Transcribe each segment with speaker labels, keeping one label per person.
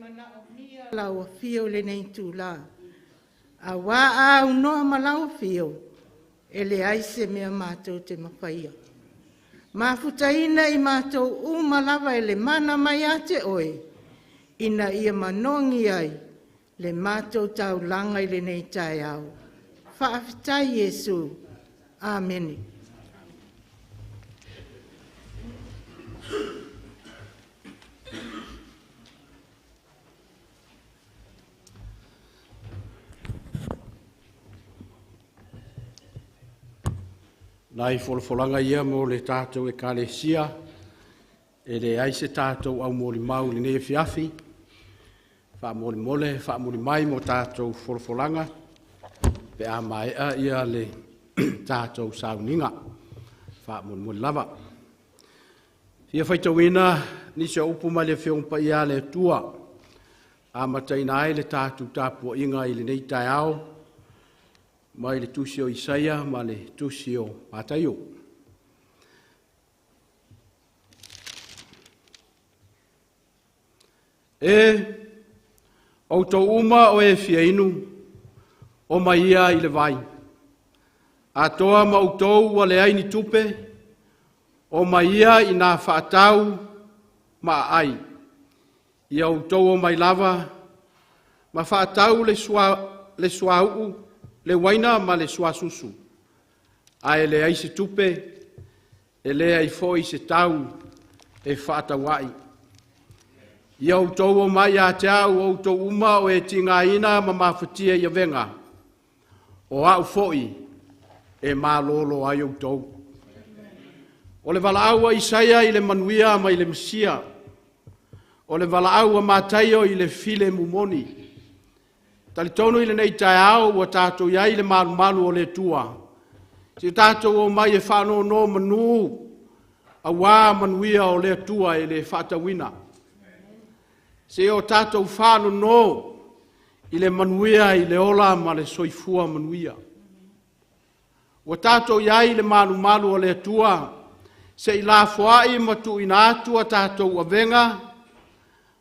Speaker 1: Manaomia lau afio i lenei itula, auā a aunoa ma lau afio, e leai se mea matou te mafaia. Mafutaina i matou uma lava e le mana mai ia te Oe, ina ia manogi ai le matou taulaga i lenei taeao. Faafetai Iesu. Amene.
Speaker 2: Nai folafolaga ia mo le tatou Ekalesia, e leai se tatou aumolimau i lenei afiafi. Faamolemole faamuli mai mo tatou folafolaga pe a maea le tatou sauniga. Faamolemole lava. Fia faitauina nisi o upu mai le Afioga Paia a le Atua, amataina ai le tatou tapuaiga i lenei taeao, mai le tusi o Isaia ma le tusi o Mataio. E outou uma o e fia inu, o mai ia i le vai. Atoa ma outou ua leai ni tupe, o mai ia i nā faatau ma aai. Ia outou o mai lava ma faatau le suauu, le uaina ma le suasusu, ae leai se tupe, e leai foi se tau e faatau ai. Ia outou o mai ia te au, o outou uma o e tigaina ma mafatia i avega, o au foi e malolo ai outou. O le valaau a Isaia i le manuia mai le Mesia. O le valaau a Mataio i le filemu moni. Talitonu i lenei taeao ua tatou i ai i le malumalu o le Atua. Se tatou omai e faanonomanu auā manuia o le Atua e le faatauina. Se o tatou faanono i le manuia i le ola ma le soifua manuia. Ua tatou i ai i le malumalu o le Atua, se i lafoai ma tuuina atu a tatou avega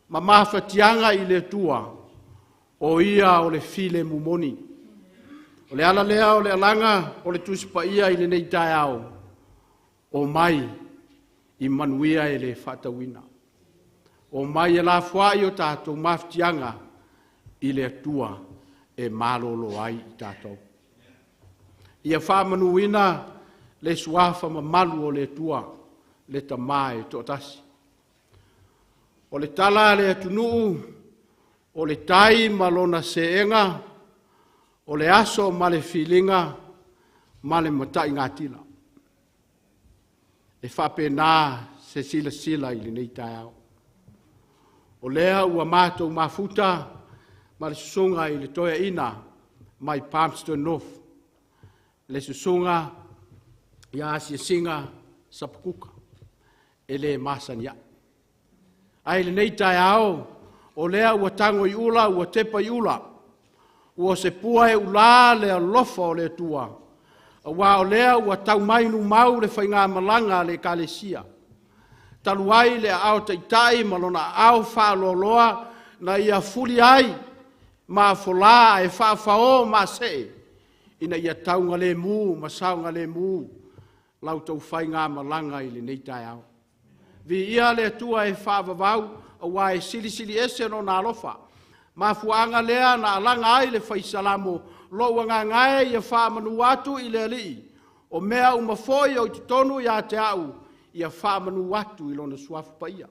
Speaker 2: ma mafatiaga i le Atua, o Ia o le filemu moni. O le ala lea o le alaga o le Tusi Paia i lenei taeao, o mai i manuia e le faatauina. O mai e lafoai o tatou mafatiaga i le Atua e malolo ai i tatou. Ia faamanuina le suafa mamalu o le Atua, le Tama e toatasi. O le tala a le atunuu, o le tai ma lona seega, o le aso ma le filiga ma le mataigatila. E faapena se silasila i lenei taeao. O lea ua matou mafuta ma le susuga i le toeaina mai Palmerston North, le susuga ia Asiasiga Sapokuka, e le masani ai. Ae i lenei taeao, o lea ua tago i ula, ua tepa i ula, ua se pua e ula le alofa o le Atua, aua o lea ua tau mai numau le faigamalaga a le Ekalesia, talu ai le aao taitai ma lona aao faaloaloa na ia fuli ai ma afolā e faafaô masee ina ia taugalemu ma saogalemu la outou faigamalaga i lenei taeao. Viia le Atua e faavavau, aua e silisili ese Lona alofa. Mafuaaga lea na alaga ai le fai Salamo, lou agaga e ia faamanu atu i le Alii, o mea uma foi o i totonu ia te au, ia faamanu atu i Lona suafa paia.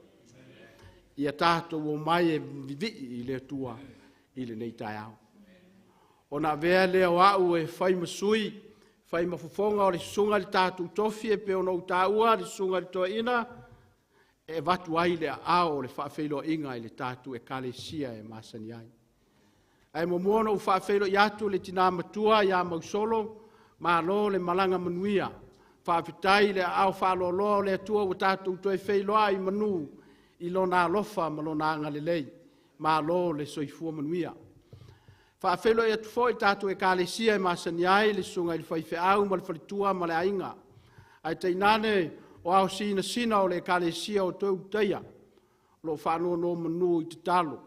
Speaker 2: Ia tatou omai e vivii i le Atua i lenei taeao. Ona avea lea o au e fai ma sui, fai ma fofoga o le susuga i le tatou tofi e pei ona ou taua le susuga i le toeaina, e avatu ai le aao o le faafeiloaiga i le tatou Ekalesia e masani ai. Ae muamua ona ou faafeiloai atu le tina matua ia Mausolo, malo le malaga manuia. Faafetai le aao faaloaloa o le Atua ua tatou toe feiloai i manu i Lona alofa ma Lona agalelei. Malo le soifua manuia. Faafeiloai atu foi i tatou Ekalesia e masani ai le susuga i le faifeau ma le faletua ma le aiga, ae tainane o ao sinasina o le Ekalesia o Toe Ulutaia, o lo o faanonomanu i tatalo.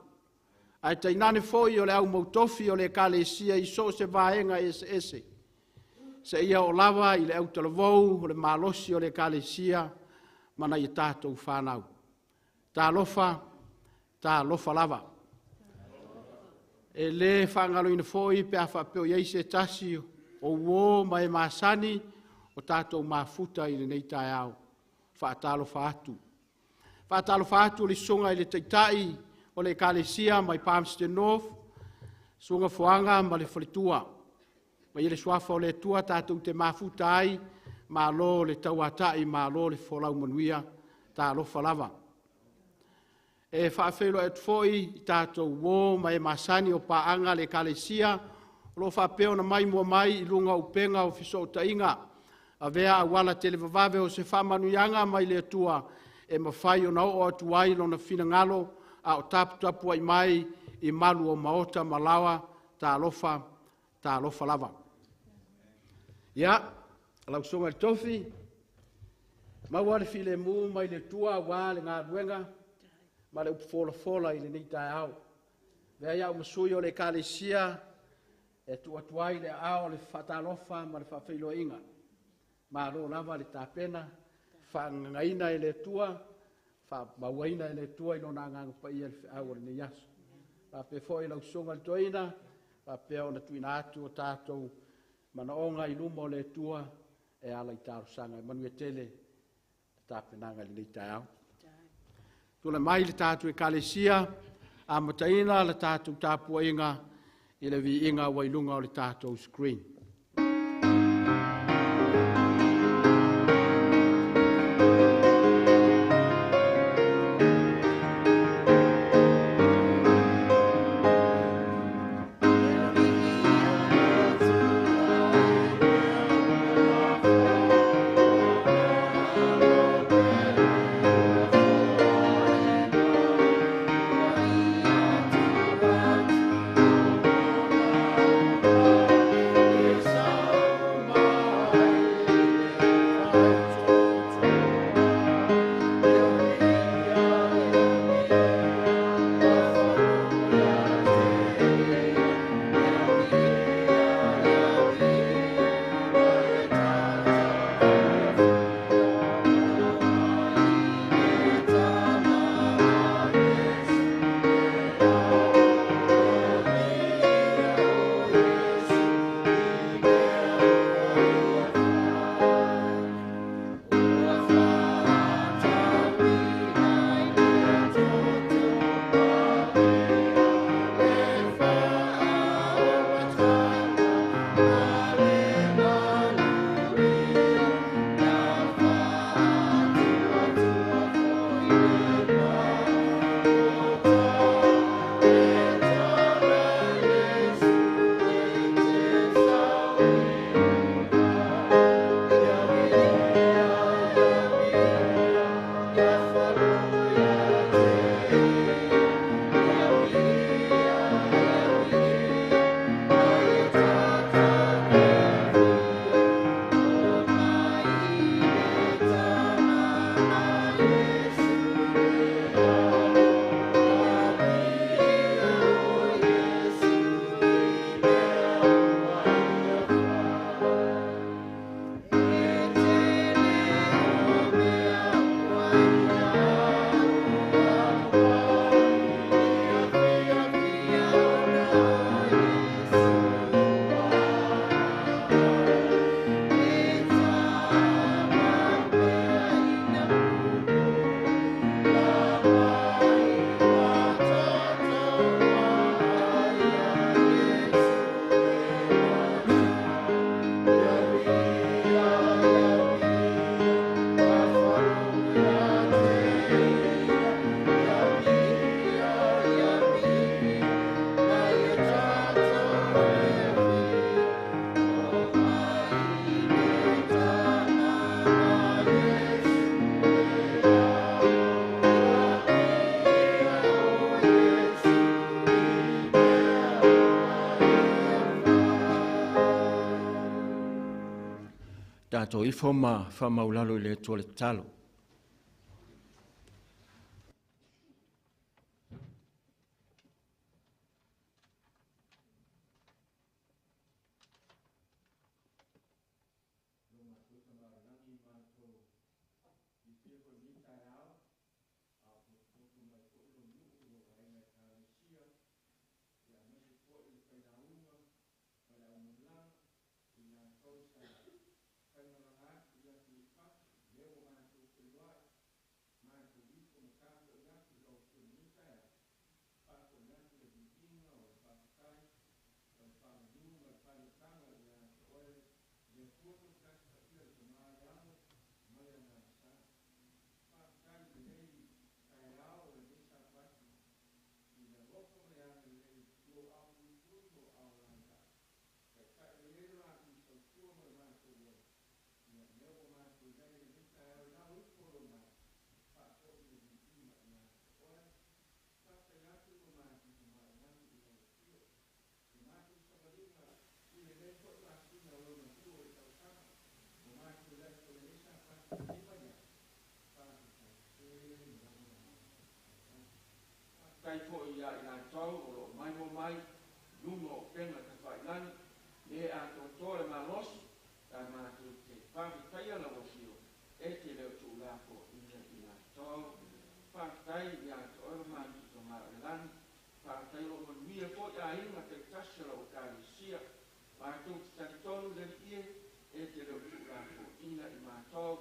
Speaker 2: Ae tainane foi o le au mautofi o le Ekalesia i so o se vaega eseese, seia oo lava i le autalavou o le malosi o le Ekalesia ma nai a tatou fanau. Talofa, talofa lava. E le faagaloina foi pe a faapea o i ai se tasi o uo ma e masani o tatou mafuta i lenei taeao. Faatalofa atu. Faatalofa atu i le Susuga i le Taitai o le Ekalesia mai Palmerston North, Susuga Foaga ma le faletua. Paia i le Suafa o le Atua tatou te mafuta ai, malo le tauatai, malo le folau manuia, talofa lava. E faafeiloai atu foi i tatou uo ma e masani o paaga a le Ekalesia o lo o faapea ona maimoa mai i luga o upega o fesootaiga, avea auala televavave o se faamanuiaga mai le Atua e mafai ona oo atu ai lona finagalo a o taputapuai mai i malu o maota ma laoa. Talofa, talofa lava. Ia, lau Susuga i le Tofi, maua le filemu mai le Atua aua le galuega ma le upu folafola i lenei taeao. Avea ai au ma sui o le Ekalesia e tuu atu ai le aao o le faatalofa ma le faafeiloaiga. Malo lava le tapena, faagagagaina e le Atua, faamauaina e le Atua i Lona Agaga Paia le feau o lenei aso. Faapea foi lau Susuga i le Toeaina, faapea ona tuuina atu o tatou manaoga i luma o le Atua e ala i talosaga. E manuia tele le tapenaga i lenei taeao. Tulai mai le tatou Ekalesia, amataina le tatou tapuaiga i le viiga ua i luga o le tatou screen.
Speaker 3: Tatou ifo ma faamaulalo i le Atua le tatalo. Faafetai foi ia i latou o lo o maimoa mai i luga o upega tafailagi, le atoatoa le malosi, ae matou te faafetaia lau Afio e te le o tuulafoaiina i latou. Faafetai ia te Oe lo matou Tama i le lagi, faafetai o lo o manuia foi aiga taitasi o lau Ekalesia. Matou te talitonu le Alii e, e te le o tuulafoaiina i matou,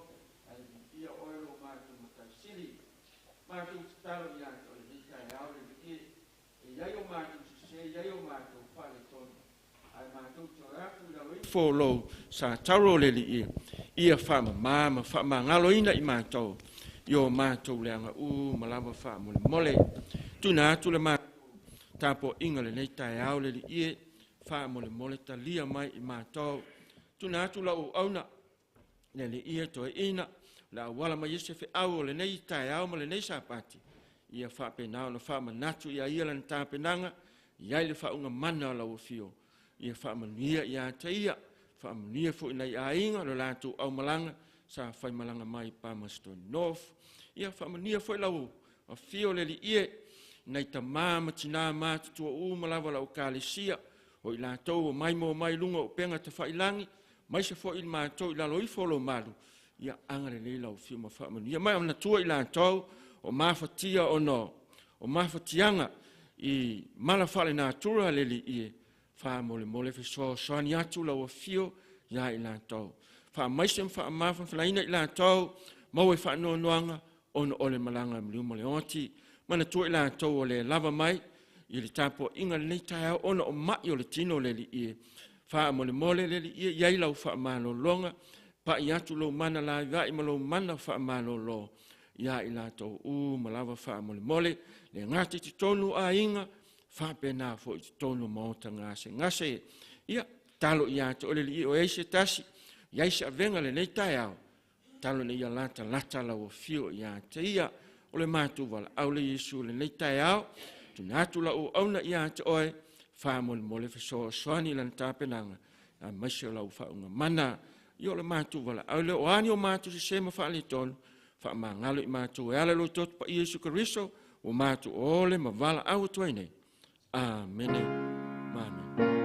Speaker 3: ae viia Oe lo matou Matai Sili. Matou tatalo ia te Oe lenei taeao le Alii, e i ai o matou sese, e i ai o matou faaletonu, ae matou te o atu i lalo ifo o lou satauro o le Alii, ia faamama ma faamagaloina i matou i o matou leaga uma lava faamolemole. Tuuina atu le matou tapuaiga lenei taeao le Alii, faamolemole talia mai i matou. Tuuina atu lau auauna le Alii e toeaina, le auala mai ese feau o lenei taeao ma lenei Sapati, ia faapena ona faamanatu ia ia lana tapenaga, i ai le faauuga mana o lau afio, ia faamanuia ia te ia, faamanuia foi nai aiga lo latou aumalaga sa faimalaga mai Palmerston North. Ia faamanuia foi lau afio le Alii nai tama ma tina matutua uma lava lau Ekalesia, o i latou o maimoa mai luga o upega tafailagi, mai se foi i matou i lalo ifo o lou malu, ia agalelei lau afio ma faamanuia. Mai manatua i latou o mafatia ona o mafatiaga i mala faalenatura le Alii, faamolemole fesoasoani atu lau afio ia i latou. Faamaise ma faamafanafanaina i latou, maua i faanoanoaga ona o le malaga maliu ma le oti. Manatua i latou o le lava mai i le tapuaiga lenei taeao ona o mai o le tino le Alii, faamolemole le Alii i ai lau faamalologa, pai atu lou mana laivai ma lou mana faamalolo ia i latou uma lava faamolemole, le gata i totonu o aiga, faapena foi i totonu o maota gasegase. Ia, talo ia te oe le Alii o ai se tasi, i ai se avega lenei taeao, talo ina ia latalata lau afio ia te ia, o le matou valaau le Iesu lenei taeao, tuuina atu lau auauna ia te oe, faamolemole fesoasoani i lana tapenaga, aemaise o lau faauuga mana. Ia o le matou valaau lea, o a ni o matou sese ma faaletonu, faamagalo i matou e ala i lou toto paia Iesu Keriso, ua matou ole ma valaau atu ai nei. Amene. Amene.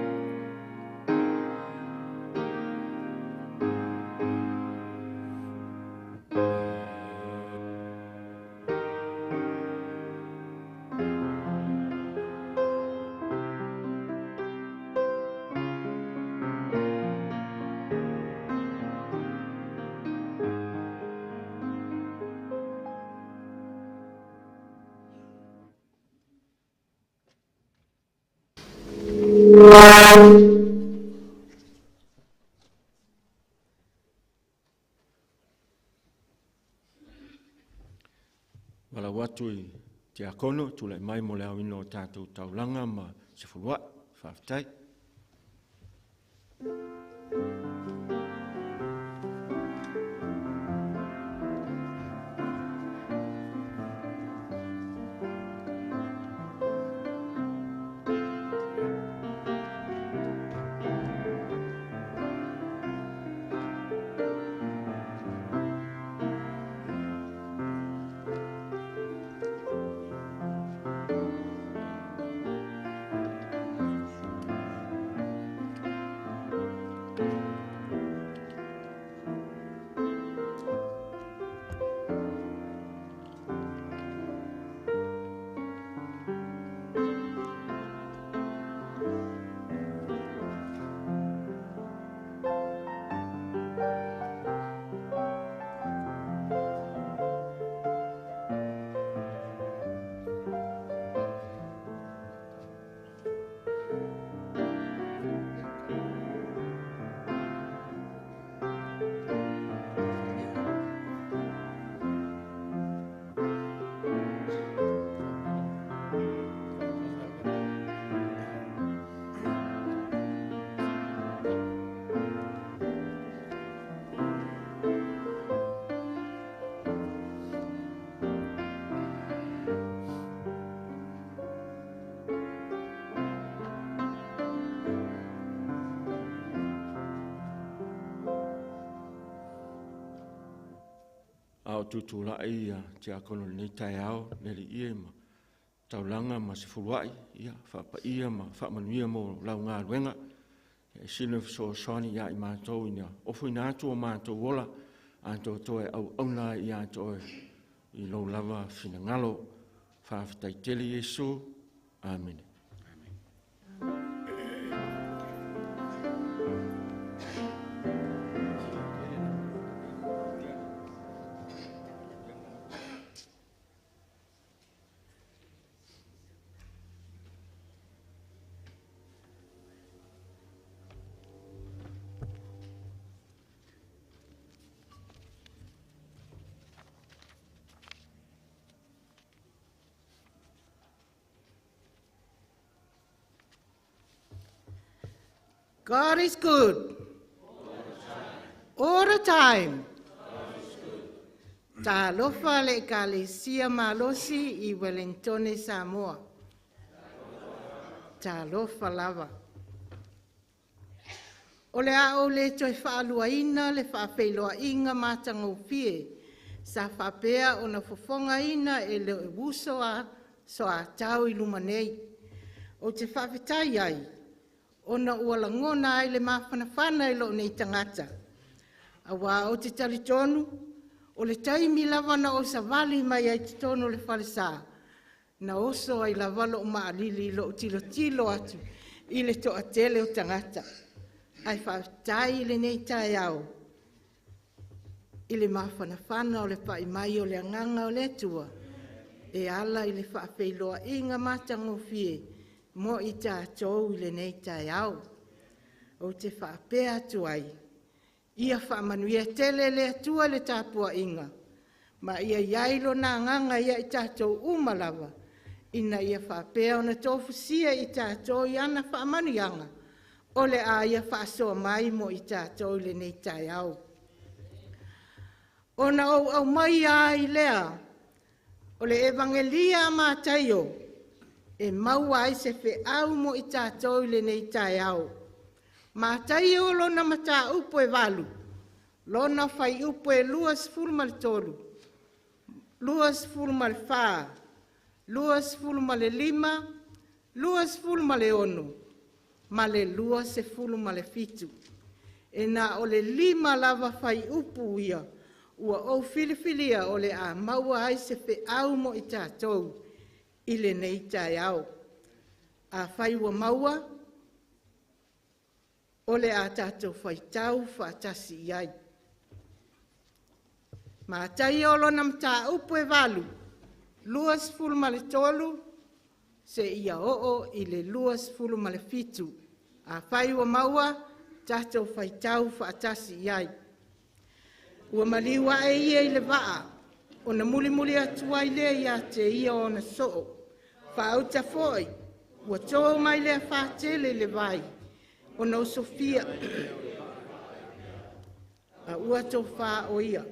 Speaker 3: Valaau atu i tiakono tulai mai mo le aoina o tatou taulaga ma se fuluai. Faafetai. o tutulai ia tiakono i lenei taeao, le Alii e ma taulaga ma sefuluai, ia faapaia ma faamanuia mo lau galuega. E sili ona fesoasoani ia i matou ina ofoina atu o matou ola, atoatoa e auauna ai ia te oe i lou lava finagalo. Faafetai tele Iesu. Amene.
Speaker 1: God is good. All the time. Talofa le Ekalesia malosi i Wellingtone, Samoa. Talofa lava. O le a ou le toe faaluaina le faafeiloaiga matagofie sa faapea ona fofogaina e le uso a soatau i luma nei. Ou te faafetai ai, ona ua lagona ai le mafanafana i lou nei tagata. Auā ou te talitonu, o le taimi lava na ou savali mai ai totonu o le falesa, na oso ai lava lou maalili i lou tilotilo atu i le toatele o tagata. Ae faafetai i lenei taeao i le mafanafana o le pai mai o le agaga o le Atua e ala i le faafeiloaiga matagofie mo i tatou i lenei taeao. Ou te faapea atu ai, ia faamanuia tele le Atua i le tapuaiga, ma ia i ai lona agaga ia i tatou uma lava, ina ia faapea ona tofusia i tatou i ana faamanuiaga, o le a ia faasoa mai mo i tatou i lenei taeao. Ona ou aumaia ai lea o le Evagelia a Mataio e maua ai se feau mo i tatou i lenei taeao. Mataio lona mataupu e 8, lona fuaiupu e 23, 24, 25, 26 ma le 27. E na o le 5 lava fuaiupu ia ua ou filifilia o le a maua ai se feau mo i tatou i lenei taeao. Afai ua maua, o le a tatou faitau faatasi i ai. Mataio lona mataupu e 8, 23 seia oo i le 27. Afai ua maua, tatou faitau faatasi i ai. Ua maliu ae ia i le vaa, ona mulimuli atu ai lea ia te ia ona soo. Faauta foi, ua to mai le afatele i le vai, ona osofia a ua tofā o ia.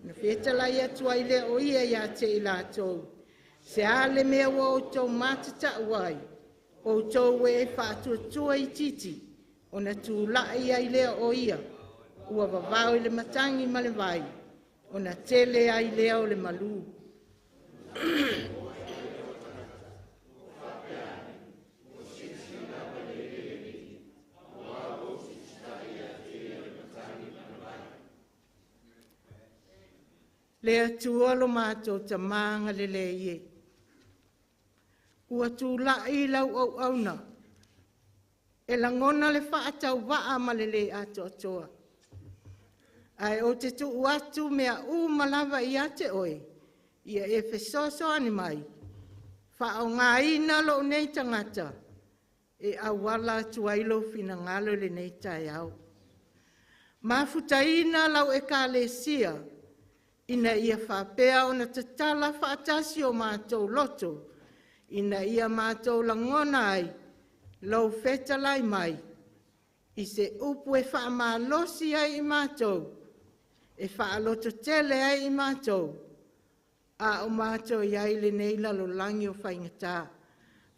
Speaker 1: Na fetalai atu ai lea o ia ia te i latou, se a le mea ua outou matatau ai, outou e faatuatua itiiti, ona tulai ai lea o ia, ua vavao i le matagi ma le vai, ona tele ai lea o le malu. Le Atua lo matou Tama agalelei e, ua tulai lau auauna e lagona le faatauvaa ma le le atoatoa. Ae ou te tuu atu mea uma lava ia te oe, ia e fesoasoani mai, faaaogaina lou nei tagata e auala atu ai lou finagalo i lenei taeao. Mafutaina lau ekalesia ina ia faapea ona tatala faatasi o matou loto, ina ia matou lagona ai lou fetalai mai i se upu e faamalosi ai i matou, e faalototele ai i matou, A o mātou iai lenei lalolagi o faigata.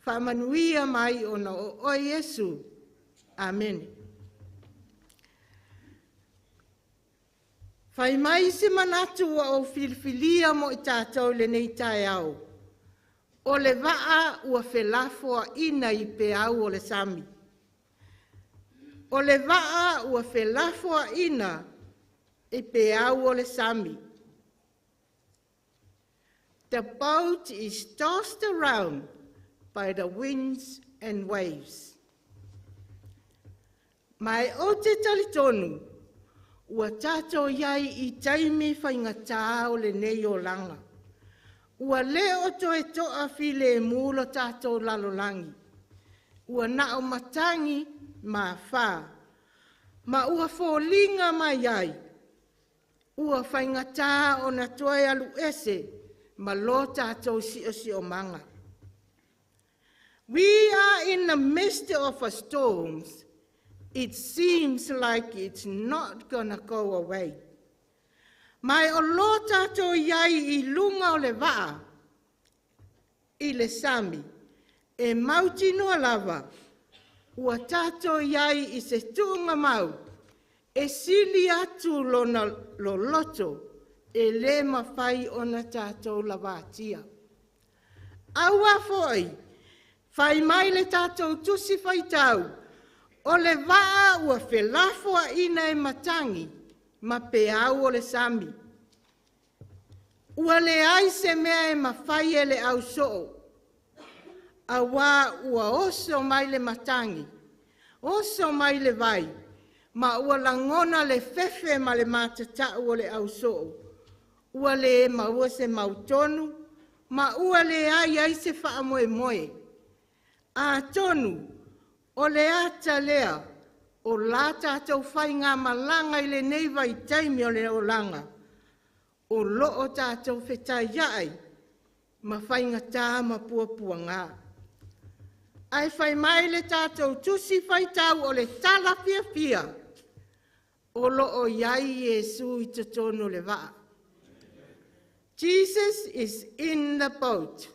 Speaker 1: Faamanuia mai ona o oe Iesu. Amene. Fai mai se manatu ua ou filifilia mo i tātou i lenei taeao. O le vaa ua felafoaina i peau o le sami. O le vaa ua felafoaina i peau o le sami. The boat is tossed around by the winds and waves. Ma e ou te talitonu, ua tātou iai i taimi faigata o lenei olaga. Ua le o toe toafilemu lo tātou lalolagi. Ua na o matagi ma afa. Ma ua foliga mai ai, ua faigata ona toe alu ese ma lo tātou siosiomaga. We are in the midst of a storm. It seems like it's not gonna go away. Ma o lo tātou iai i lunga o le vaa i le sami, e mautinoa lava, ua tātou iai i se tuuga mau, e sili atu lona loloto, e le mafai ona tātou lavatia. Aua foi, fai mai le tātou tusi faitau, o le vaa ua felafoaina e matagi, ma peau o le sami. Ua leai se mea e mafai e le ausoo, auā ua oso mai le matagi, oso mai le vai, ma ua lagona le fefe ma le matatau o le ausoo. Ua le maua se mautonu, ma ua leai ai se faamoemoe. Atonu, o le ata lea, o la tātou faigamalaga i lenei vaitaimi o le olaga, o loo tātou fetaiai, ma faigata ma puapuaga. Ae fai mai le tātou tusi faitau o le tala fiafia, o loo iai Iesu i totonu o le vaa. Jesus is in the boat.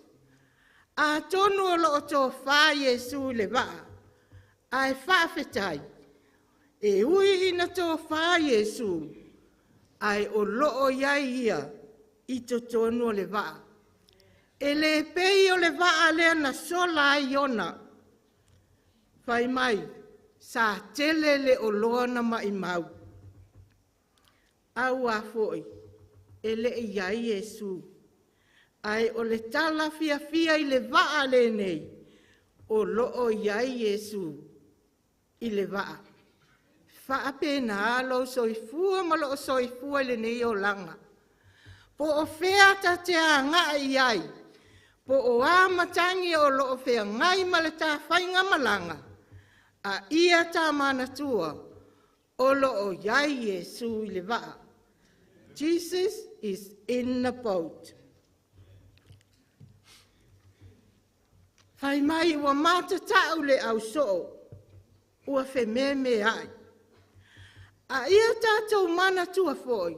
Speaker 1: Atonu o loo tofa Iesu i le vaa, ae faafetai, e ui ina tofa Iesu, ae o loo iai ia i totonu o le vaa. E le pei o le vaa lea na sola ai Iona. Fai mai, sa tele le oloa na maimau. Aua foi, e le iai Iesu. Ae o le tala fiafia i le vaa lenei, o loo iai Iesu i le vaa. Faapena lou soifua ma loo soifua i lenei olaga. Po o fea ta te agai ai, po o a matagi o loo feagai ma le tafaigamalaga, a ia ta manatua, o loo iai Iesu i le vaa. Jesus is in the boat. Fai mai ua matatau le ausoo, ua fememeai. A ia tātou manatua foi,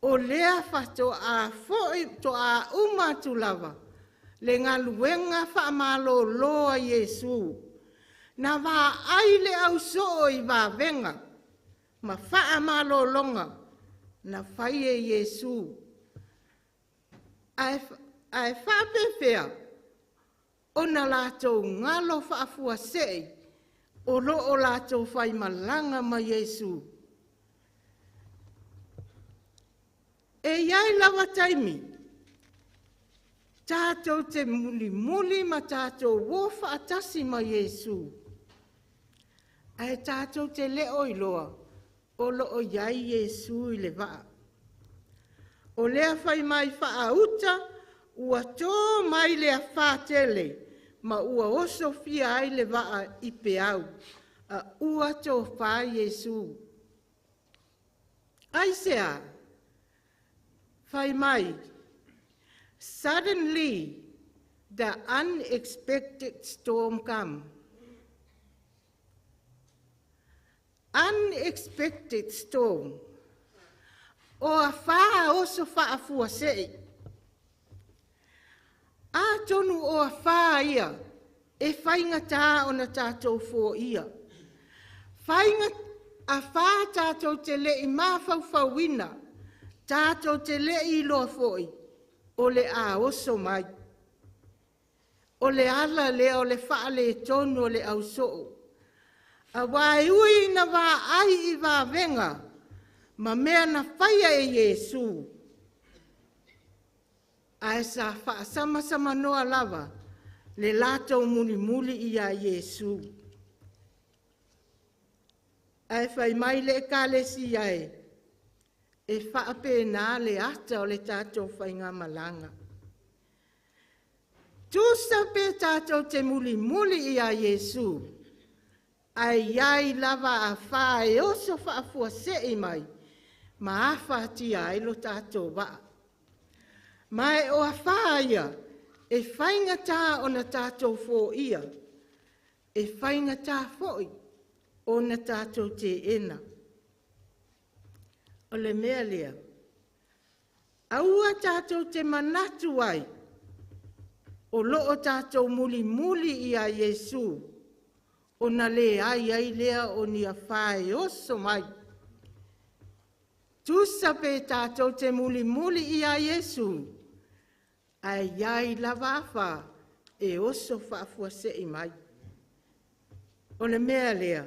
Speaker 1: o lea faatoa foi toa uma atu lava, le galuega faamalolo a Iesu. Na vaai le ausoo i vavega, ma faamalologa, na fai e Iesu. Ae faapefea, ona latou galo faafuasei, o loo latou faimalaga ma Iesu. E iai lava taimi, tātou te mulimuli ma tātou o faatasi ma Iesu. Ae tātou te leo iloa, o loo iai Iesu i le vaa. O lea fai mai faauta, ua tō mai le afā tele, ma ua osofia ai le vaa i peau, a ua tofa Iesu. Aisea, fai mai, suddenly the unexpected storm come. Unexpected storm. O afā oso faafuasei. Atonu o afā ia e faigata ona tatou foia. Faiga afā tatou te le'i mafaufauina, tatou te le'i iloa foi, o le a oso mai. O le ala lea o le faaletonu o le ausoo. Auā e ui ina vaai i vavega ma mea na faia e Iesu, ae sa faasamasamanoa lava le latou mulimuli ia Iesu. Ae fai mai le Ekalesia e faapena le ata o le tatou faigamalaga. Tusa pe tatou te mulimuli ia Iesu, ae iai lava afā e oso faafuasei mai, ma afatia ai lo tatou vaa. Ma e o afā ia, e faigata ona tatou foia, e faigata foi ona tatou teena. O le mea lea, aua tatou te manatu ai, o loo tatou mulimuli ia Iesu, ona le ai ai lea o ni afā e oso mai. Tusa pe tatou te mulimuli ia Iesu, ae iai lava afā e oso faafuasei mai. O le mea lea,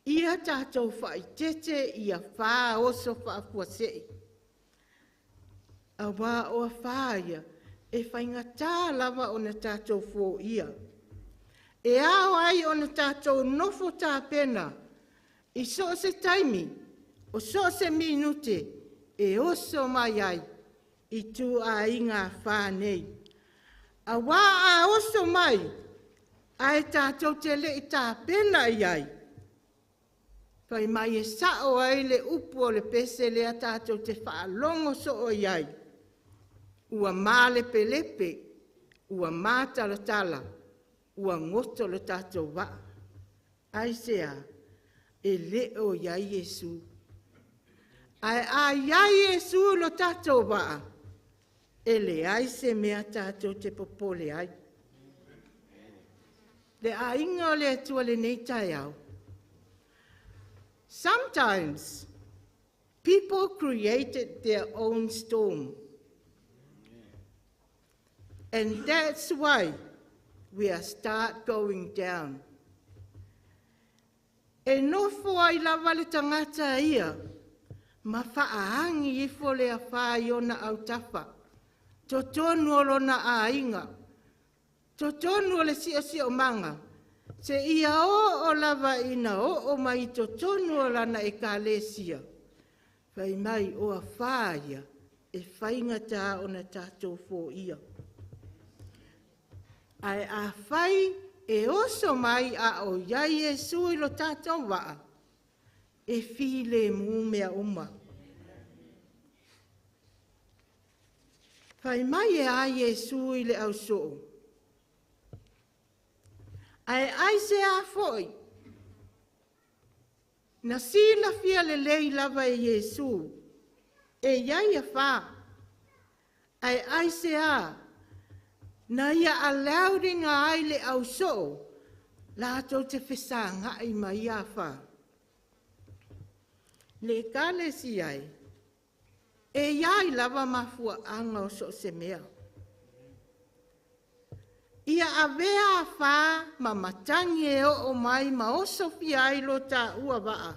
Speaker 1: ia tatou faaeteete i afā oso faafuasei. Auā o afā ia, e faigata lava ona tatou foia. E ao ai ona tatou nofo tapena i so o se taimi, o so o se minute e oso mai ai i tuaiga afā nei. Auā a oso mai, ae tatou te le'i tapena i ai, fai mai e sao ai le upu o le pese lea tatou te faalogo soo i ai. Ua malepelepe, ua matalatala, ua goto le tatou vaa. Aisea, e le o i ai Iesu. Ae a i ai Iesu i lo tatou vaa, e leai se mea tatou te popole ai. Le aiga o le Atua lenei taeao. Sometimes people created their own storm. And that's why we are start going down. E nofo ai lava le tagata ia, ma faaagi ifo le afā i ona autafa, totonu o lona aiga, totonu o le siosiomaga, seia oo lava ina oo mai i totonu o lana ekalesia, fai mai o afā ia, e faigata ona tatou foia. Ae afai e oso mai a o i ai Iesu i lo tatou vaa, e filemu mea uma. Fai mai e a Iesu i le ausoo. Ae aisea foi, na silafia lelei lava e Iesu, e iai afā. Ae aisea, na ia allowed ina ai le ausoo, latou te fesagai ma ia afā. Le ekalesia e, e iai lava mafuaaga o so o se mea. Ia avea afā ma matagi e oo mai ma osofia ai lo taua vaa.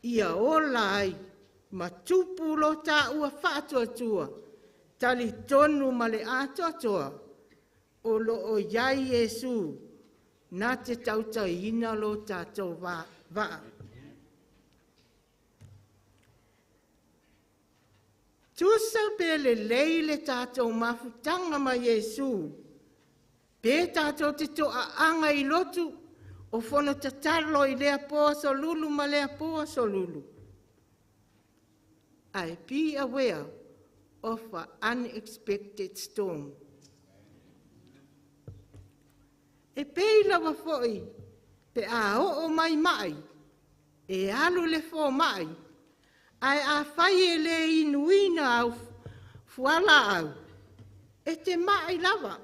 Speaker 1: Ia ola ai ma tupu lo taua faatuatua, talitonu ma le atoatoa, o loo iai Iesu, na te tautaiina lo tatou vaa. Tusa pe lelei le tatou mafutaga ma Iesu, pe tatou te toaaga i lotu, o fono tatalo i lea po aso lulu ma lea po aso lulu. Ae be aware of an unexpected storm. E pei lava foi pe a oo mai mai, e alu le fomai, ae afai e le inuina au fualaau, E te ma'i lava.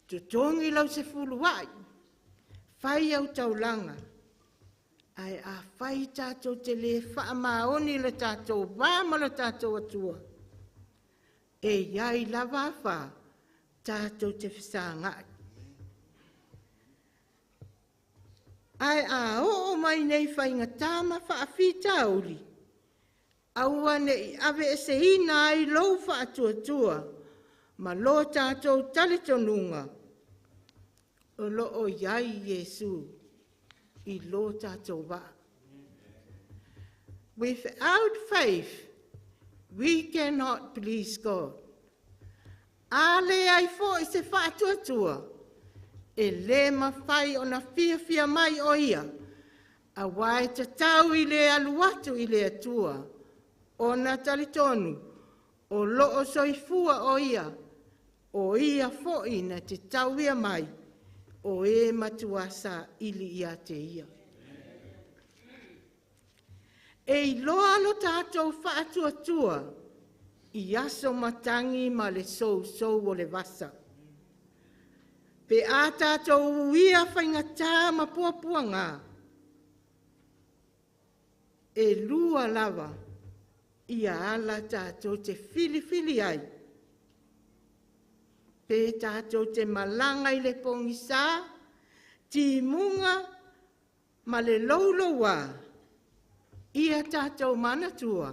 Speaker 1: Totogi lau sefulua'i, fai au taulaga, ae afai tatou te le faamaoni le tatou va ma le tatou Atua, e iai lava afa tatou te fesaga'i. Ae a oo mai nei faigata ma faafitauli, aua ne'i aveeseina ai lou faatuatua ma lo tatou talitonuga o loo iai Iesu i lo tatou vaa. Without faith, we cannot please God. A leai fo'i se faatuatua, e le mafai ona fiafia mai o ia, auā e tatau i le alu atu i le Atua, ona talitonu o loo soifua o ia, o ia fo'i na te tauia mai, o e matua saili ia te ia. E iloa lo tatou faatuatua i aso matagi ma le sousou o le vasa. Pe a tatou uia faigata ma puapuaga, e lua lava ia ala tatou te filifili ai. Pe tatou te malaga i le pogisa, timuga ma le louloua, ia tatou manatua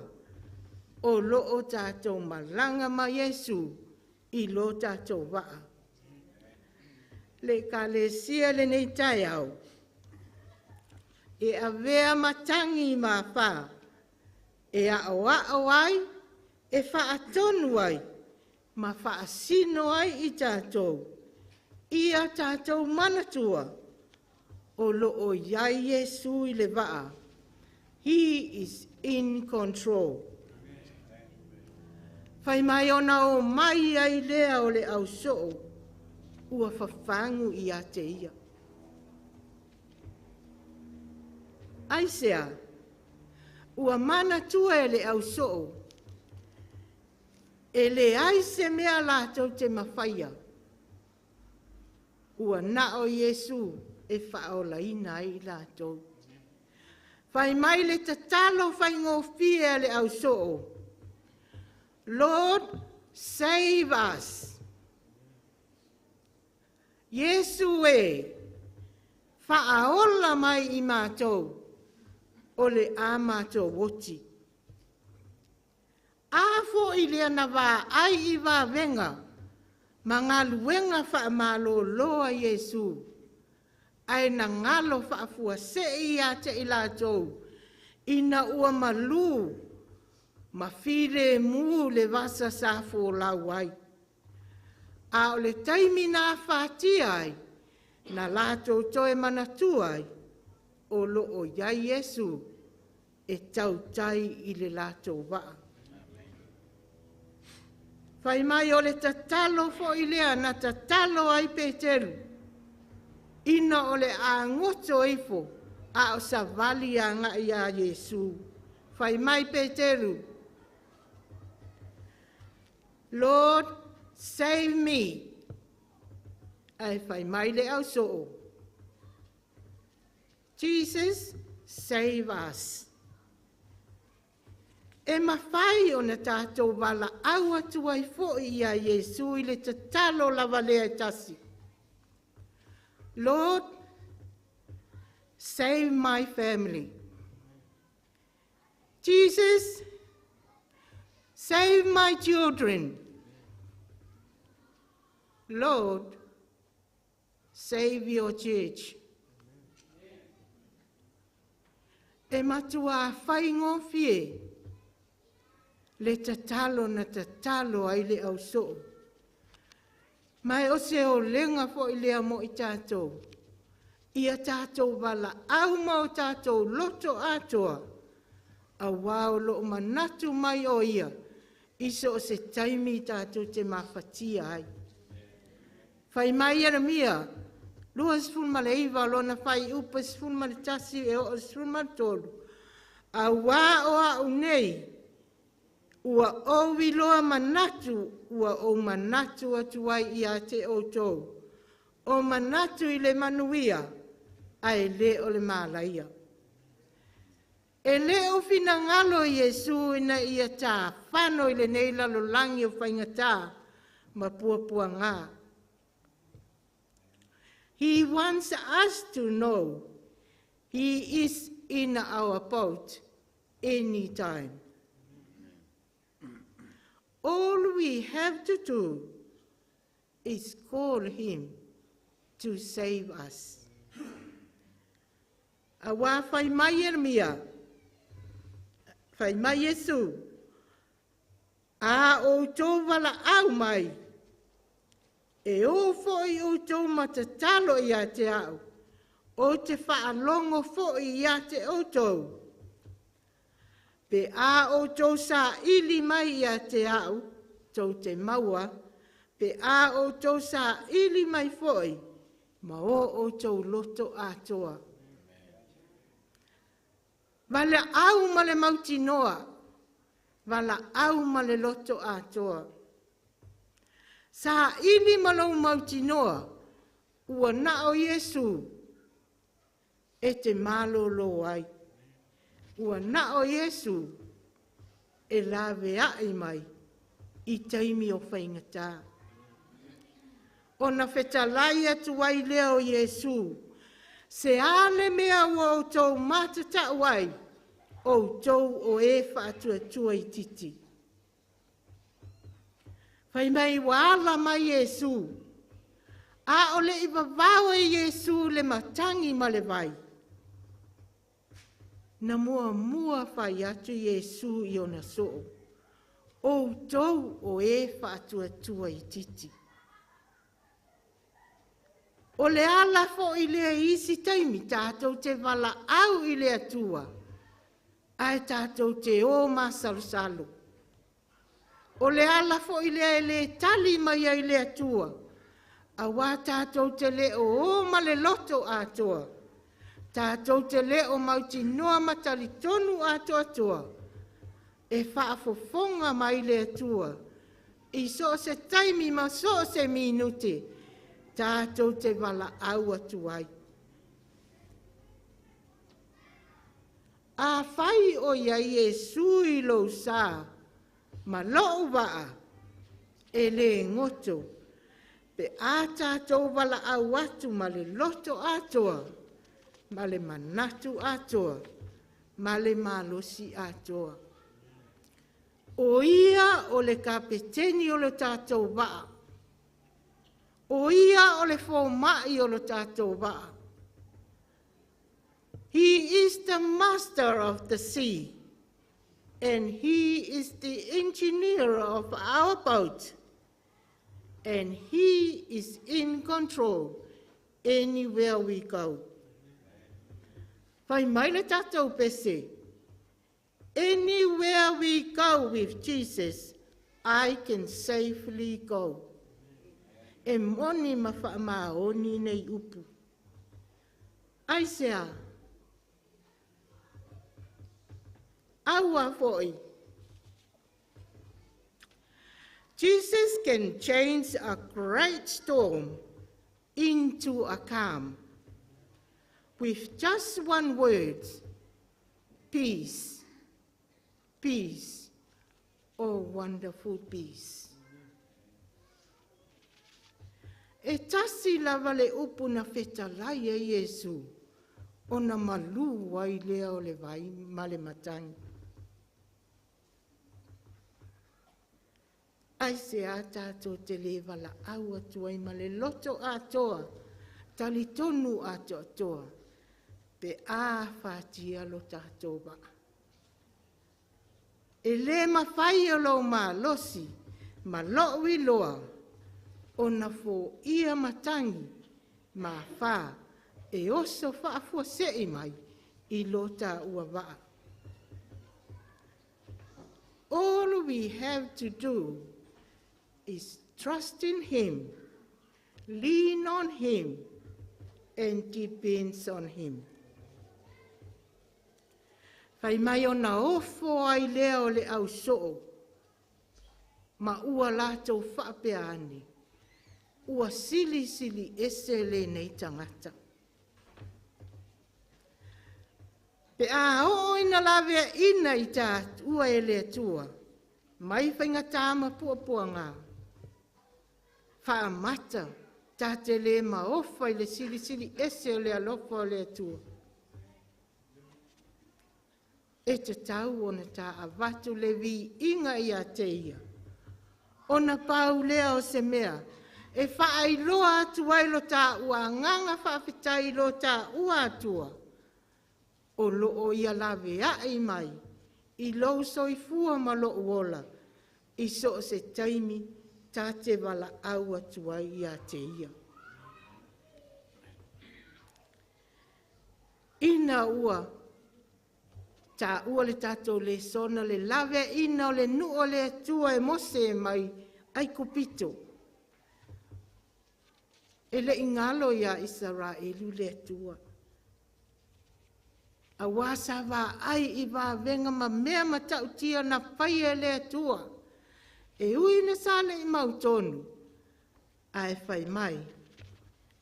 Speaker 1: o loo tatou malaga ma Iesu i lo tatou vaa. Le Ekalesia lenei taeao, e avea matagi ma afa, e aoao ai, e faatonu ai, ma faasino ai i tatou, ia tatou manatua o loo iai Iesu i le vaa. He is in control. Fai mai ona o mai ai lea o le ausoo, ua fafagu ia te ia. Aisea, ua manatua e le ausoo, e leai se mea latou te mafaia, ua na o Iesu e faaolaina ai latou. Fai mai le tatalo faigofie a le ausoo, Lord, save us. Iesu e, faaola mai i matou, o le a matou oti. A fo'i lea na vaai i vavega, ma galuega faamalolo a Iesu, ae na galo faafuasei ia te i latou, ina ua malu ma filemu le vasa sa folau ai. A o le taimi na afatia ai, na latou toe manatua ai, o loo iai Iesu e tautai i le latou vaa. Fai mai o le tatalo fo'i lea na tatalo ai Peteru, ina o le agoto ifo a o savali agai ia Iesu. Fai mai Peteru, Lord, save me. Ae fai mai le ausoo, Jesus, save us. E mafai ona tatou valaau atu ai fo'i ia Iesu i le tatalo lava lea e tasi. Lord, save my family. Jesus, save my children. Lord, save your church. E matua faigofie le tatalo na tatalo ai le ausoo. Ma e o se olega fo'i lea mo i tatou. Ia tatou valaau ma o tatou loto atoa, auā o loo manatu mai o ia, i so o se taimi tatou te mafatia ai. Fai mai Ieremia, 29 lona faaiupu 11 e oo 13, auā o a'u nei, Ua ou iloa manatu, ua ou manatu atu ai ia te outou. O manatu i le manuia, ae le o le malaia. E le o finagalo Iesu ina ia tafano i lenei lalolagi o faigata ma puapuaga. He wants us to know He is in our boat anytime. All we have to do is call Him to save us. Auā fai mai Ieremia, fai mai Iesu, a outou valaau mai, e o foi outou ma tatalo ia te au, ou te faalogo foi ia te outou. Pe a outou saili mai ia te au, tou te maua, pe a outou saili mai foi, ma o outou loto atoa. Valaau ma le mautinoa, valaau ma le loto atoa. Saili ma lou mautinoa, ua na o Iesu e te malolo ai. Ua na o Iesu e laveai mai i taimi o faigata. Ona fetalai atu ai lea o Iesu, se a le mea ua outou matatau ai, outou o e faatuatua itiiti. Fai mai ua ala mai Iesu, a o le i vavao e Iesu le matagi ma le vai. Na muamua fai atu Iesu i ona soo, outou o e faatuatua itiiti. O le ala foi lea i isi taimi tatou te valaau i le Atua, ae tatou te o masalosalo. O le ala foi lea e le tali mai ai le Atua, auā tatou te le o o ma le loto atoa, tatou te le o mautinoa ma talitonu atoatoa, e faafofoga mai le Atua, i so o se taimi ma so o se minute, tatou te valaau atu ai. A fai o i ai Iesu i lou sa, ma lou vaa, e le goto, pe a tatou valaau atu ma le loto atoa, ma le manatu atoa, ma le malosi atoa. O ia o le kapeteni o le tatou vaa. O ia o le fomai o le tatou vaa. He is the master of the sea, and he is the engineer of our boat, and he is in control anywhere we go. Fai mai le tatou pese, anywhere we go with Jesus, I can safely go. E moni ma faamaoni nei upu. Aisea, aua foi. Jesus can change a great storm into a calm with just one word, peace, peace, oh wonderful peace. E tasi lava le upu na fetalai e Iesu, ona malū ai lea o le vai ma le matagi. Aisea tatou te le valaau atu ai ma le loto atoa, talitonu atoatoa, pe a fatia lo tatou vaa. E le mafai e lou malosi ma lou iloa, ona foia matagi ma afa e oso faafuasei mai i lo taua vaa. All we have to do is trust in Him, lean on Him, and depends on Him. Fai mai ona ofo ai lea o le ausoo. Ma ua latou faapea ane, ua silisili ese lenei tagata. Pe a oo ina laveaina i taua e le Atua, mai faigata ma puapuaga, faamata ta te le maofa i le silisili ese o le alofa o le Atua. E tatau ona ta avatu le viiga ia te ia, ona pau lea o se mea e faailoa atu ai lo taua agaga faafetai i lo taua Atua, o loo ia laveai mai i lou soifua ma lou ola, i so o se taimi ta te valaau atu ai ia te ia. Ina ua taua le tatou lesona le laveaina o le nuu o le Atua e Mose mai Aikupito, e le ingalo ia Isaraelu le Atua. Auā sa vaai i vavega ma mea matautia na faia e le Atua, e ui na sa le i mautonu, ae fai mai,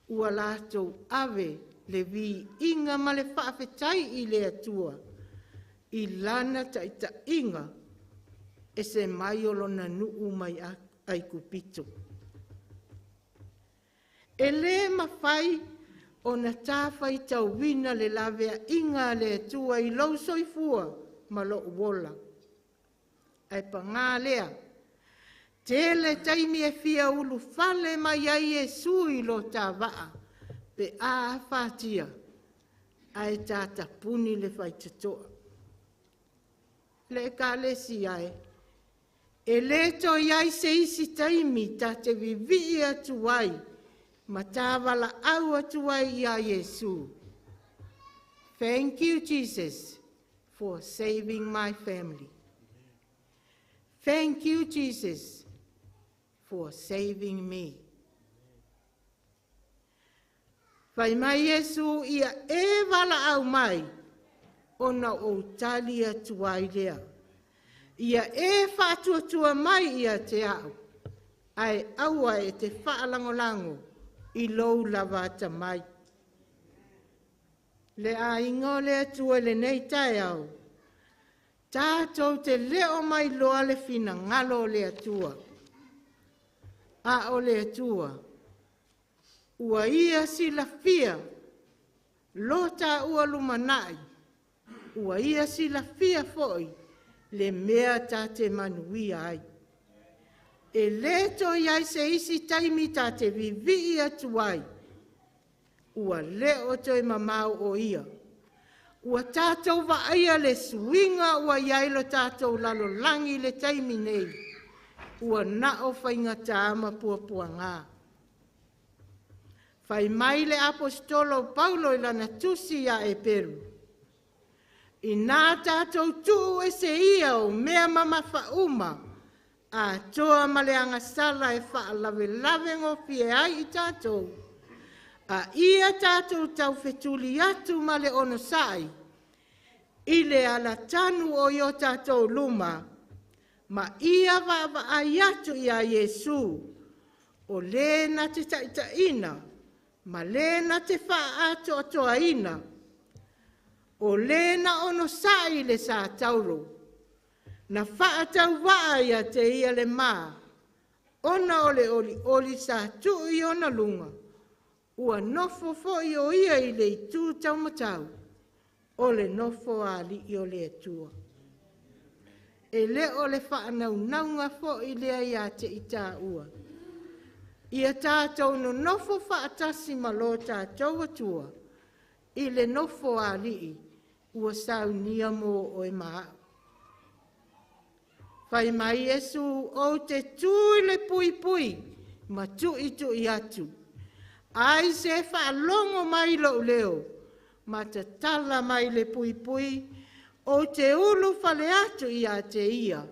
Speaker 1: ua latou ave le viiga ma le faafetai i le Atua, i lana taitaiga e se mai o lona nuu mai Aikupito. E le mafai ona ta faitauina le laveaiga a le Atua i lou soifua ma lou ola. Ae pagā lea, tele taimi e fia ulufale mai ai Iesu i lo ta vaa, pe a afatia, ae ta tapuni le faitotoa. Le ekalesia e, e le toe ai se isi taimi ta te vivii atu ai, ma ta valaau atu ai ia Iesu. Thank you, Jesus, for saving my family. Thank you, Jesus, for saving me. Fai mai Iesu ia e valaau mai, ona o tali atu ai lea. Ia e faatuatua mai ia te au, ae aua e te faalangolango i lou lava atamai. Le aiga o le Atua i lenei taeao, tātou te leo mai loa le finagalo o le Atua. A o le Atua, ua ia silafia lo tāua lumanai, ua ia silafia foi le mea tā te manuia ai. E le toe ai se isi taimi tā te vivii atu ai, ua leo toe mamao o ia. Ua tātou vaaia le suiga ua iai lo tātou lalolangi le taimi nei, ua nao faigata ma puapuaga. Fai mai le apostolo Paulo i lana tusi ia Eperu, ina tātou tuu e se ia o mea mamafa uma, atoa ma le agasala e faalavelave gofie ai i tātou, a ia tātou taufetuli atu ma le onosai, i le alatanu o i o tātou luma, ma ia vaavaai atu ia Iesu, o le na te taitaina, ma le na te faaatoatoaina, o le na onosai le sa tauro, na faatauvaa ia te ia le mā, ona o le olioli sa tuu i ona luga, ua nofo foi o ia i le itu taumatau, o le nofo alii o le Atua. E le o le faanaunauga foi lea ia te i tāua. Ia tātou nonofo faatasi ma lo tātou Atua, i le nofo alii, ua saunia mō oe ma au. Fai mai Iesu, ou te tu i le puipui, ma tuitui atu. Ai se faalogo mai lou leo, ma tatala mai le puipui, ou te ulu fale atu ia te ia,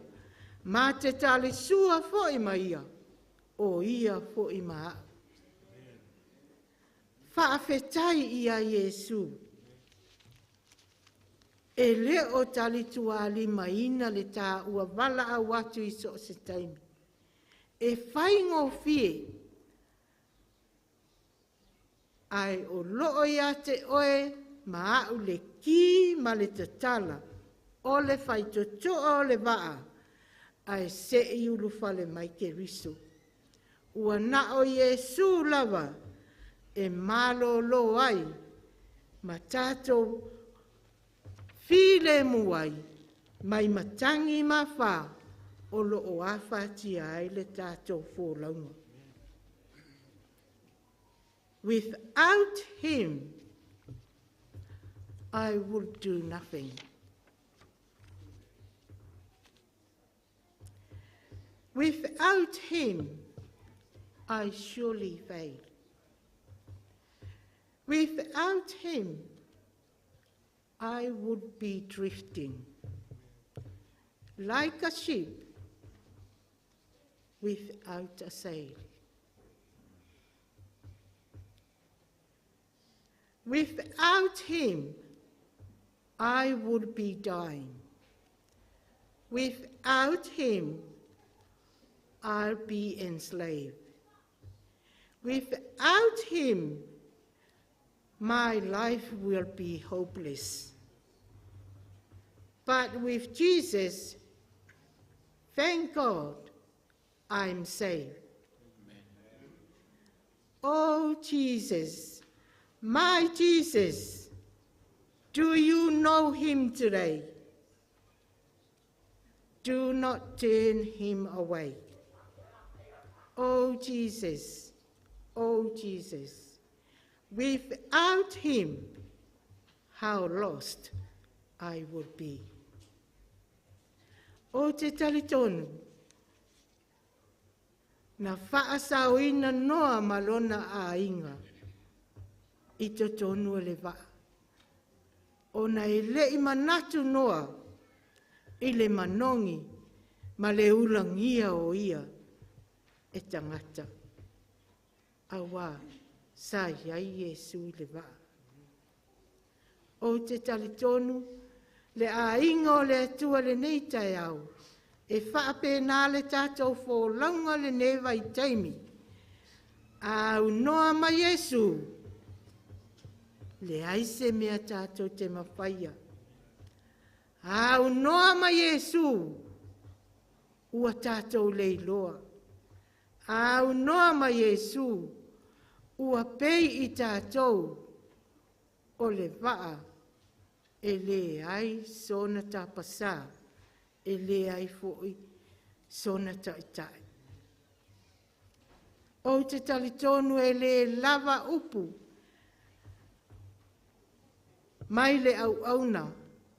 Speaker 1: ma te talisua foi ma ia, o ia foi ma au. Faafetai ia Iesu. E le o talituālimaina le tāua valaau atu i so o se taimi. E faigofie, ae o loo ia te oe ma au le ki ma le tatala, o le faitotoa o le vaa, ae se i ulufale mai Keriso. Ua na o Iesu lava e malolo ai, ma tātou filemu ai, mai matangi ma whā, o loo afatia ai le tātou folauga. Without him, I would do nothing. Without him, I surely fail. Without him, I would be drifting like a ship without a sail. Without him, I would be dying. Without him, I'll be enslaved. Without him, my life will be hopeless. But with Jesus, thank God, I'm saved. Amen. Oh, Jesus, my Jesus, do you know him today? Do not turn him away. Oh, Jesus, oh, Jesus, without him, how lost I would be. O te talitonu, na whaasaoina noa malona a inga, i te tonu le vaa. O na e lei manatu noa, i le manongi, ma le ulangia o ia, e tangata. Awa, sa iai Iesu i le vaa. O te talitonu, le ainga o le atua le nei taeao, e whaapena le tātou fōlaunga le nei vai taimi. Au noa ma Iesu, le ai se mea tātou te mawhaia. Au noa ma Iesu, ua tātou leiloa. Au noa ma Iesu, ua pei i tātou o le vaa, e le ai sona tapasā, e le ai foi sona taitai. O te talitonu e le lava upu, mai le au auna,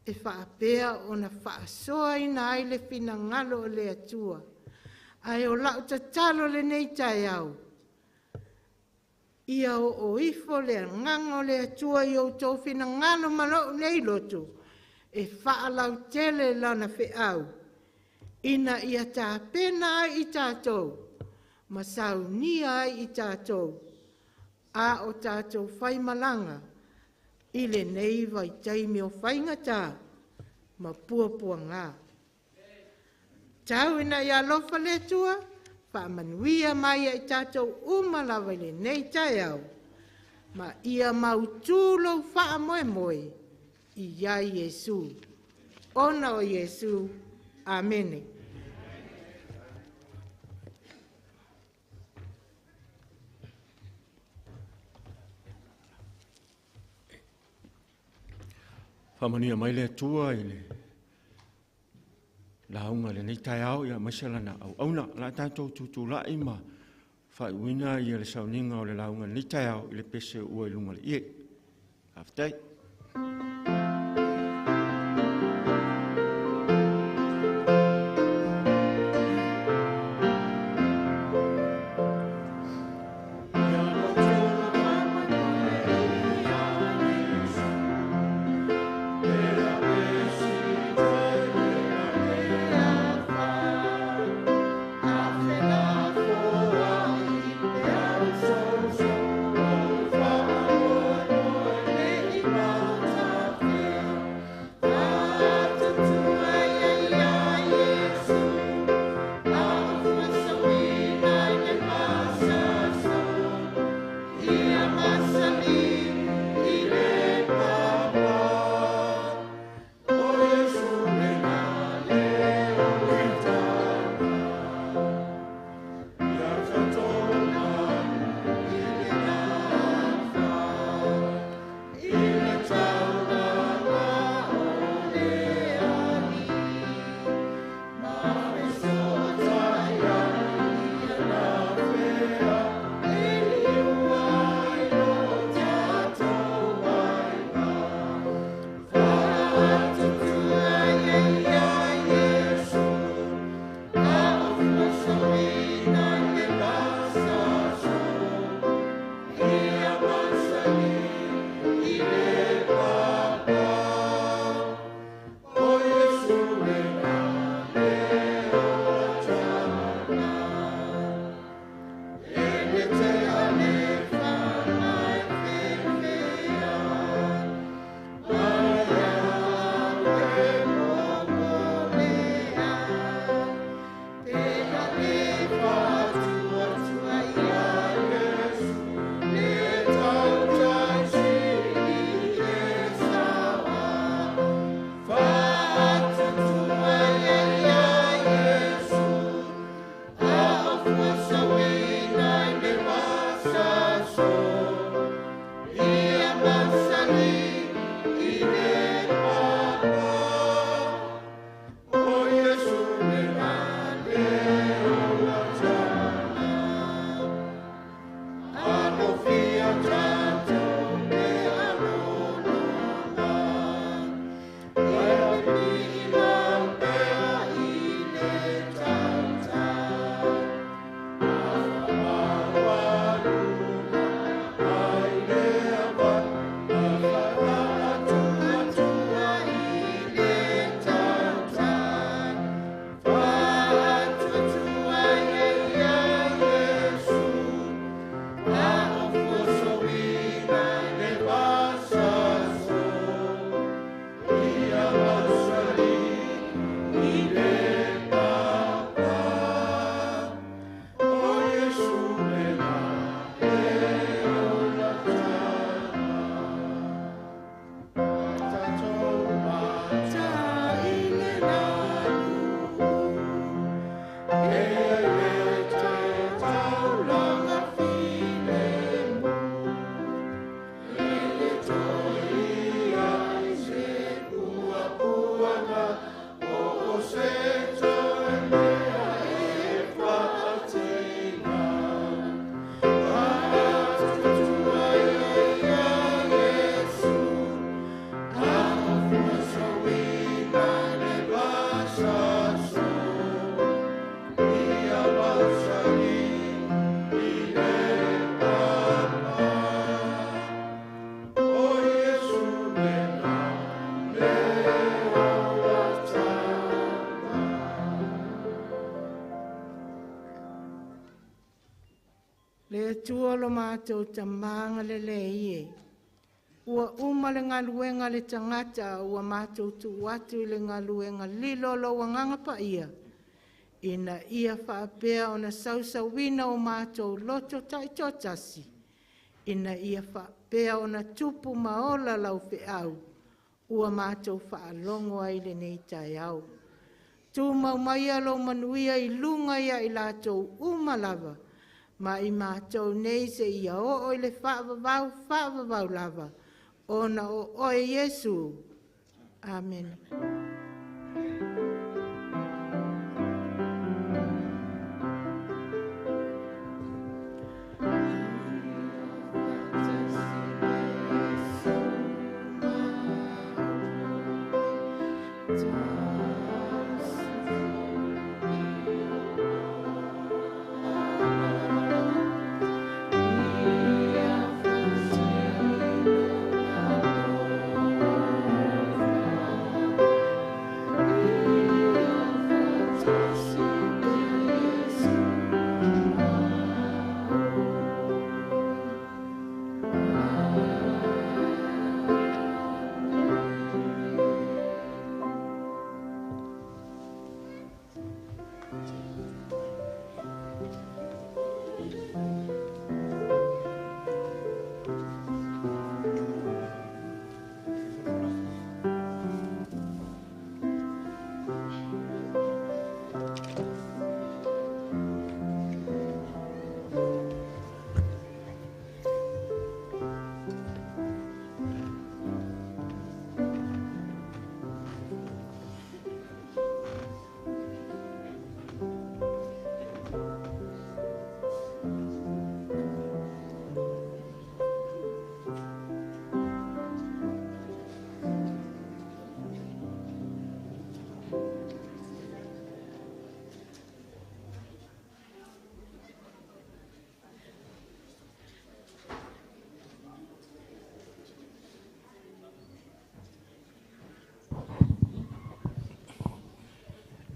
Speaker 1: e whaapea o na whaasoa ina ai le whinangalo o le atua. Ai o lau tatalo le nei tai au. Ia o o ifo le nganga o le atua i o tō whinangalo malo nei loto, e whaalau tele lana wheau. Ina ia tāpena ai i tātou, ma saunia ai i tātou, a o tātou whaimalanga, i le nei vai taimi o whaingata, ma puapua ngā. Tau ina ia alofa le Atua, whaamanuia mai ai tātou umalawa i le nei taeao, ma ia mautū lou faamoemoe i ia Iesu. Ona o Iesu. Amene.
Speaker 3: Whaamanuia mai le Atua i le lauga le nei taeao ia aemaise lana auauna. O le a tatou tutulai ma faaiuina ia le sauniga o le lauga lenei taeao i le pese ua i luga o le ie. Faafetai.
Speaker 1: Amen. matou Tamā agalelei e, ua uma le galuega a le tagata ua matou tuu atu i le galuega lilo o lou Agaga Paia, ina ia faapea ona sausauina o matou loto taitoatasi, ina ia faapea ona tupu ma ola lau feau, ua matou faalogo ai i lenei taeao. Tumau maia lou manuia i luga ia i latou uma lava, ma i matou nei seia oo i le faavavau, faavavau lava, ona o oe Iesu. Amene.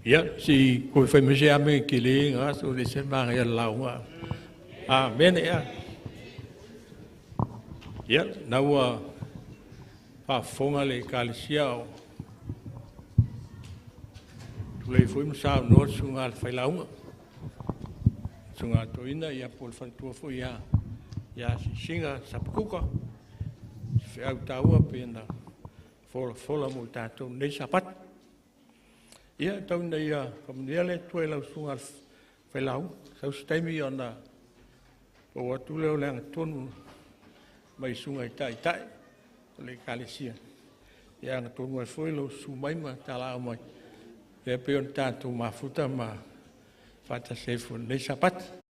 Speaker 4: Ia, se i toe fai mai se amene tele na aso le se manaia le lauga. Amene ea. Ia, na ua faafofoga le Ekalesia o tulei foi ma saunoa le susuga a le Failauga, susuga a Toeaina ia po o le faletua foi ia Sisina Sapotuta, i se feau taua pei ona folafola mo i tatou i lenei Sapatu. Ia, tau ina ia faamanuia le Atua i lau susuga i le Failauga, sau se taimi ona pau atu lea o le agatonu mai susuga i taitai o le Ekalesia, e agatonu ai foi lou susu mai ma talaau mai, e pei ona tatou mafuta ma faatasi ai foi i lenei Sapati.